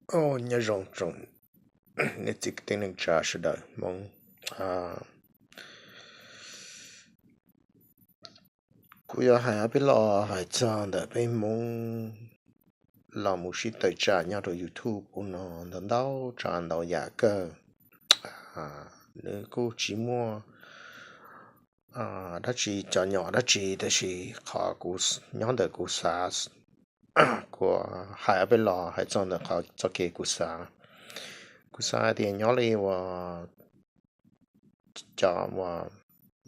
Nyob zoo tsoom niam txiv kwv tij neej tsa sawv daws Hmoob. Kuv yuav hais ob peb lo hais txog ntawm peb Hmoob los mus sib tawm tsam nyob rau YouTube kuv no ntau ntau tsav ntau yam kawg. Nws kuj tsis muaj dab tsi cov nyom dab tsi, tab sis qhov kuv nyob ntawm kuv xav, kuv hais ob peb lo hais txog ntawm qhov txoj kev kuv xav. Kuv xav hais tias nyob li uas cov uas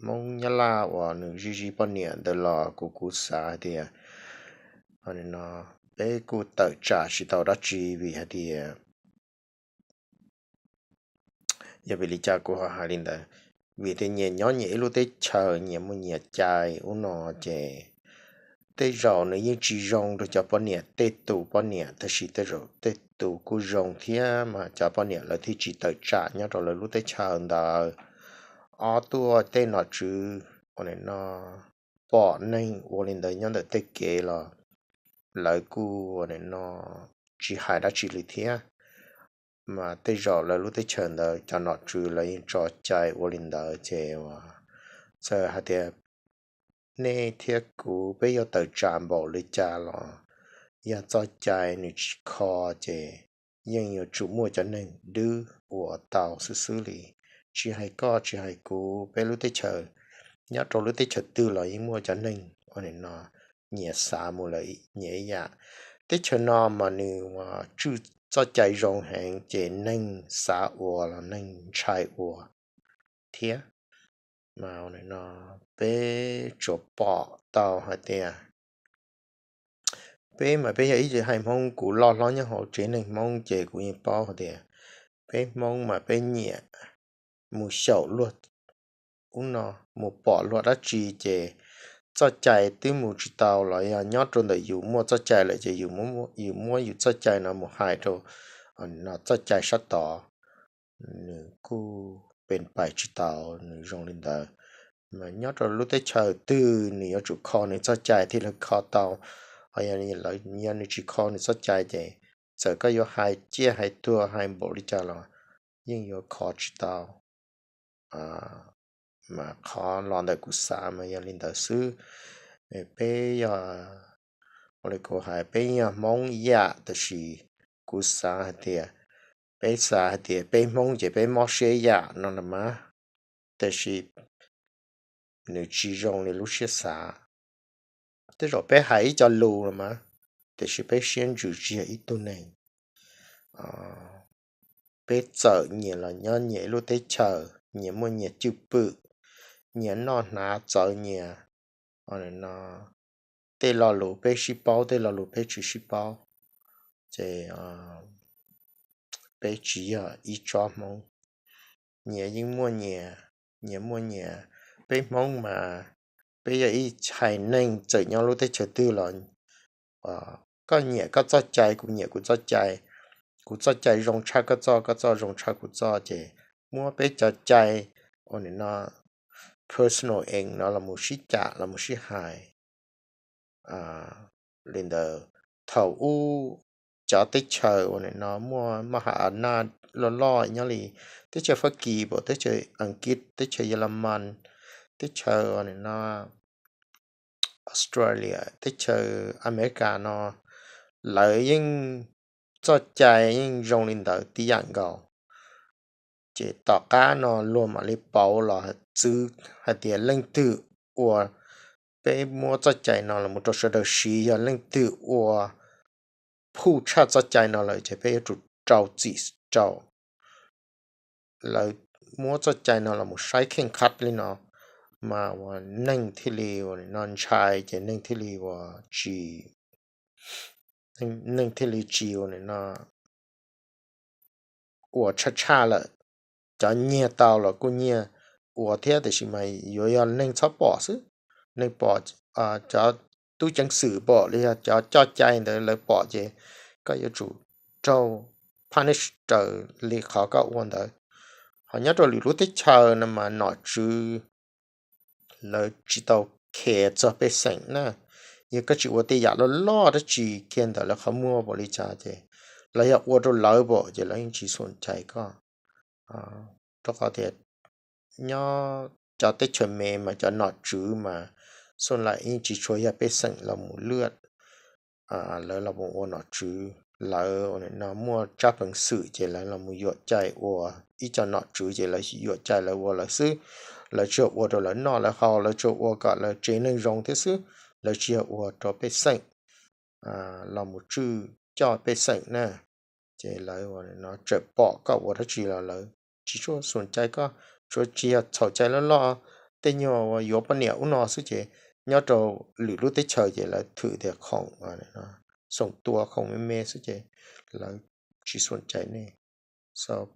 Hmoob Nyab Laj uas nws zij zij poj niam ntawd los kuv kuv xav hais tias no peb kuj tawm tsam tsis tau dab tsi vim hais tias yog vim li cas kuv ho hais li ntawd, vim tias nyias nyob nyias ib lub teb chaws nyias muaj nyias cai ub no ces tej zaum nws yeej tsis zoo rau cov poj niam tej tus poj niam, tab sis tej zaum tej tus kuj zoo thiab mas cov poj niam lawv thiaj tsis tawm tsam nyob rau lawv lub teb chaws ntawd. Ob tuaj tej nom tswv uas no pom neeg ua li ntawd nyob ntawm tej kev los lawv kuj ua no tsis hais dab tsi li thiab. Mas tej zaum lawv lub teb chaws ntawd cov nom tswv lawv yeej tso cai ua li ntawd ces uas txawm hais tias nej thiab kuv peb yuav tawm tsam npaum li cas los yog txoj cai nws tsis kho ces yeej yuav tsum muaj cov neeg dwb ua tau xwb xwb li. Tsis hais koj tsis hais kuv, peb lub teb chaws, nyob rau lub teb chaws twg los yeej muaj cov neeg ua no nyias xav mus lawm nyias ib yam. Teb chaws no mas nws ua tswj txoj cai zoo heev ces neeg xav ua los neeg ntshai ua thiab. Mas no peb tsuas pom tau hais tias peb mas peb yog ib tsev haiv Hmoob, kuv loj hlob nyob hauv tsev neeg Hmoob ces kuv yeej paub hais tias peb Hmoob mas peb nyiam mus xyaum luag ub no, mus pom luag dab tsi ces txoj cai twb mus tsis tau los yog nyob rau ntawm yus muaj txoj cai lawm ces yus muab yus txoj cai no mus hais rau txoj cai sab tod, nws kuj pes pais tsis tau, nws zoo li ntawd. Mas nyob rau lub teb chaws twg nws yuav tsum kho nws txoj cai thiaj li kho tau. Yog nws tsis kho nws txoj cai ces txawm koj yuav hais ciaj hais tuag hais npaum li cas los yeej yuav kho tsis tau. Mas qhov los ntawm kuv xav mas yog li ntawd xwb. Peb yog, ua li kuv hais peb yog Hmoob ib yam, tab sis kuv xav hais tias peb xav hais tias peb Hmoob ces peb mob siab ib yam no na mas, tab sis nws tsis zoo li lub siab xav. Tej zaum peb hais ib co lus los mas, tiam sis peb siab ntsws tsis yog ib tug neeg. Peb txawm nyias los nyob nyias ib lub teb chaws, nyias muaj nyias cwj pwm, nyias noj hnav txawv nyias no, tej lo lus peb sib paub, tej lo lus peb tsis sib paub, ces peb tsis yog ib tsob Hmoob. Nyias yeej muaj nyias, nyias muaj nyias. Peb Hmoob mas peb yog ib haiv neeg txawm nyob lub teb chaws twg los koj nyiam koj txoj cai, kuv nyiam kuv txoj cai, kuv txoj cai zoo tshaj koj txoj, koj txoj zoo tshaj kuv txoj, ces muab peb cov cai ua no personal aim no los mus sib cam los mus sib hais. Li ntawd, thaum ub cov teb chaws ua no muaj maj ha a naj loj loj nyob li teb chaws Fab Kis, teb chaws Askiv, teb chaws Yelamas, teb chaws no Australia, teb chaws Amelikas no, lawv yeej txoj cai yeej zoo li ntawd tib yam nkaus. Ces tom qab no luag mam li pauv los txwv hais tias leej twg ua, peb muab txoj cai no los mus rau sawv daws siv, yog leej twg ua phuj tshaj txoj cai no lawm ces peb yuav tsum rau txim rau. Lawv muab txoj cai no los mus saib kheej khab li no, mas ua neeg thiaj li ua no ntshai, ces neeg thiaj li ua tsis, neeg thiaj li tsis ua no ua tshaj tshaj lawm. Cov nyiag tau los kuj nyiag ua thiab, tiam sis mas yuav yog neeg txhob pom xwb. Neeg pom, cov tub ceev xwm pom los yog cov coj cai ntawd lawv pom ces koj yuav tsum raug punish raws li qhov koj ua ntawd. Ho nyob rau lwm lub teb chaws no mas nom tswv lawv tsis tau care txog pej xeem na. Yog koj tsis ua tej yam loj loj dab tsi kiag ntawm lawv qhov muag npaum li cas ces los yog ua rau lawv pom ces lawv yeej tsis xuam cai koj. Rau qhov tias nyob cov teb chaws me mas cov nom tswv mas xoj laim yeej tsis tshua yog pej xeem los mus lwaj. Lawv los mus ua nom tswv, lawv no muaj tsab peev xwm ces lawv los mus yuam cai ua ib co nom tswv ces lawv yuam cai lawv ua lawv xwb. Lawv tsuas ua rau lawv noj lawv haus, lawv tsuas ua kom lawv tsev neeg zoo thiab xwb, lawv tsis yog ua rau pej xeem los mus tswj coj pej xeem na. Ces lawv no tseem pom koj ua dab tsi los lawv tsis tshua xuam cai koj, tsuas tsis yog txhaum cai loj loj. Tej nyuag uas yuav poj niam ub no xwb ces nyob rau lwm lub teb chaws ces lawv thwm tias khoom, xoom tua khoom me me xwb ces lawv tsis xuam cai nej.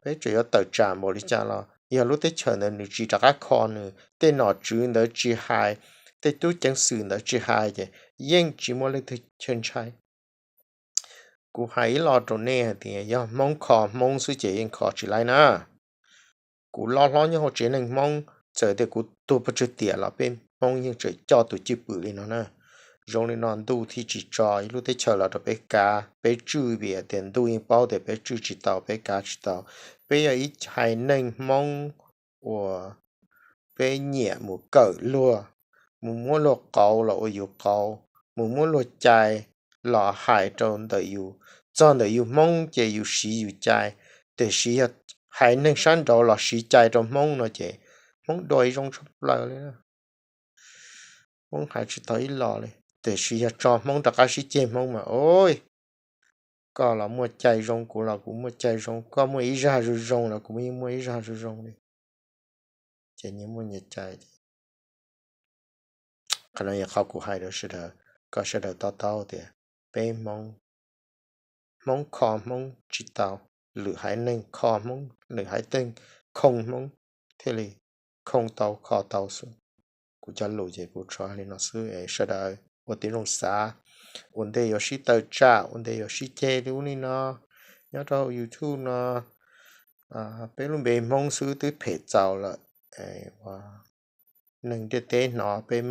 Peb tseem yuav tawm tsam npaum li cas los yog lub teb chaws ntawd nws tsis rov qab kho, nws tej nom tswv ntawd tsis hais, tej tub ceev xwm ntawd tsis hais ces yeej tsis muaj leej twg chaw ntshai. Kuv hais ib lo rau nej hais tias yog Hmoob kho Hmoob xwb ces yeej kho tsis laib na. Kuv loj hlob nyob hauv tsev neeg Hmoob, txawm tias kuv tuag pes tsawg tiam los peb Hmoob yeej tseem coj tus cwj pwm li no na. Zoo li no ntuj thiaj tsis tso ib lub teb chaws los rau peb kav, peb tswj vim tias ntuj yeej paub tias peb tswj tsis tau, peb kav tsis tau. Peb yog ib haiv neeg Hmoob uas peb nyiam mus kawm luag, mus muab luag qauv los ua yus qauv, mus muab luag cai los hais rau ntawm yus, txog ntawm yus Hmoob ces yus siv yus cai, tiam sis yog haiv neeg sab nraud los siv cai rau Hmoob no ces Hmoob dua ib zoo tshaj plaws li. Hmoob hais tsis tau ib los li, tiam sis yog tso Hmoob rov qab sib ceg Hmoob mas, o, koj los muaj cai zoo, kuv los kuv muaj cai zoo, koj muaj ib zaj zoo zoo los kuv yeej muaj ib zaj zoo zoo li. Ces nyias muaj nyias cai. Qhov no yog qhov kuv hais rau sawv daws, kom sawv daws to taub tias peb Hmoob, Hmoob kho Hmoob tsis tau, lwm haiv neeg kho Hmoob, lwm haiv neeg khoo Hmoob thiaj li khoo tau kho tau xwb. Kuv cov lus ces kuv tso li no xwb es sawv daws ua tib zoo xav, ua ntej yuav sib tawm tsam, ua ntej yuav sib ceg li ub li no. Nyob rau hauv YouTube no peb lub npe Hmoob xwb twb phem txaus lawm. Neeg ntiaj teb hnov peb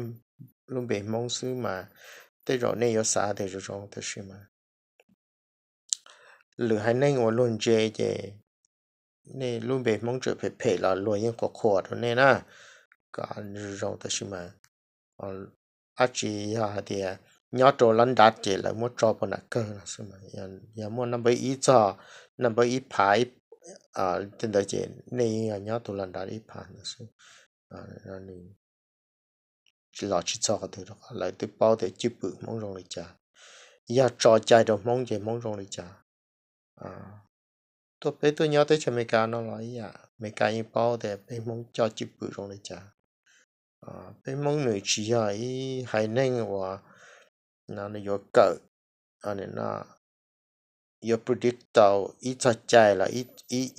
lub npe Hmoob xwb mas tej zaum nej yuav xav tias zoo zoo, tab sis mas lwm haiv neeg uas luag ntse ces nej lub npe Hmoob tseem phem phem los luag yeej qhuas qhuas rau nej na. Kom zoo zoo, tab sis mas dab tsi yog hais tias nyob rau lab nrad ces lawv muab tso puag nram kawg no xwb. Yog muaj naj npawb ib txog naj npawb ib phav tej ntawd ces nej yeej yog nyob tus lab nrad ib phav ntawd xwb. Los tsis txog qhov twg rau qhov lawv twb paub tias cwj pwm Hmoob zoo li cas, yog tso cai rau Hmoob ces Hmoob zoo li cas. Tuaj peb tuaj nyob teb chaws Amelikas no los ib yam, Amelikas yeej paub tias peb Hmoob coj cwj pwm zoo li cas. Peb Hmoob nws tsis yog ib haiv neeg uas yuav kawm, yuav predict tau ib txoj cai los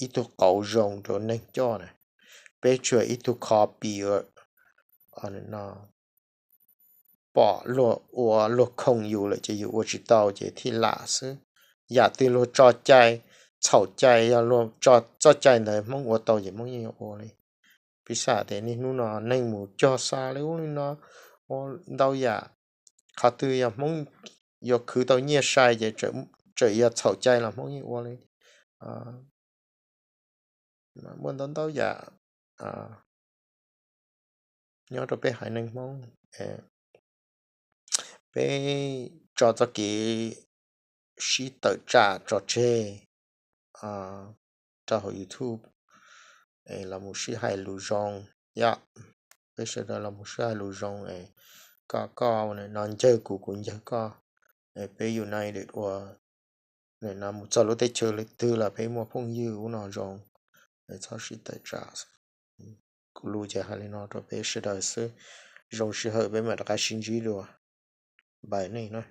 ib tug qauv zoo rau neeg coj na. Peb tsuas ib tug copy, pom luag ua luag khoo yus lawm ces yus ua tsis tau ces thiaj lam xwb. Yam twg luag tso cai, txhaum cai, yog luag tso txoj cai ntawd Hmoob ua tau ces Hmoob yeej yuav ua li. Piv xam tias niaj hnub no neeg mus cog xa li ub li no ua ntau yam, qhov twg yog Hmoob yuav khwv tau nyiaj sai ces txawm yog txhaum cai los Hmoob yeej ua li. Muaj ntau ntau yam nyob rau peb haiv neeg Hmoob, peb tso txoj kev sib tawm tsam tso tseg rau hauv YouTube es los mus sib hais lus zoo. Yog peb sawv daws los mus sib hais lus zoo es koj koj no ncawg kuv kuv ncawg koj, es peb unite ua no mus txog lub teb chaws twg los peb muaj phooj ywg ub no zoo, es txhob sib tawm tsam. Kuv lus ces hais li no rau peb sawv daws xwb. Zoo sij hawm peb mam rov qab sib ntsib dua. Bye nej na.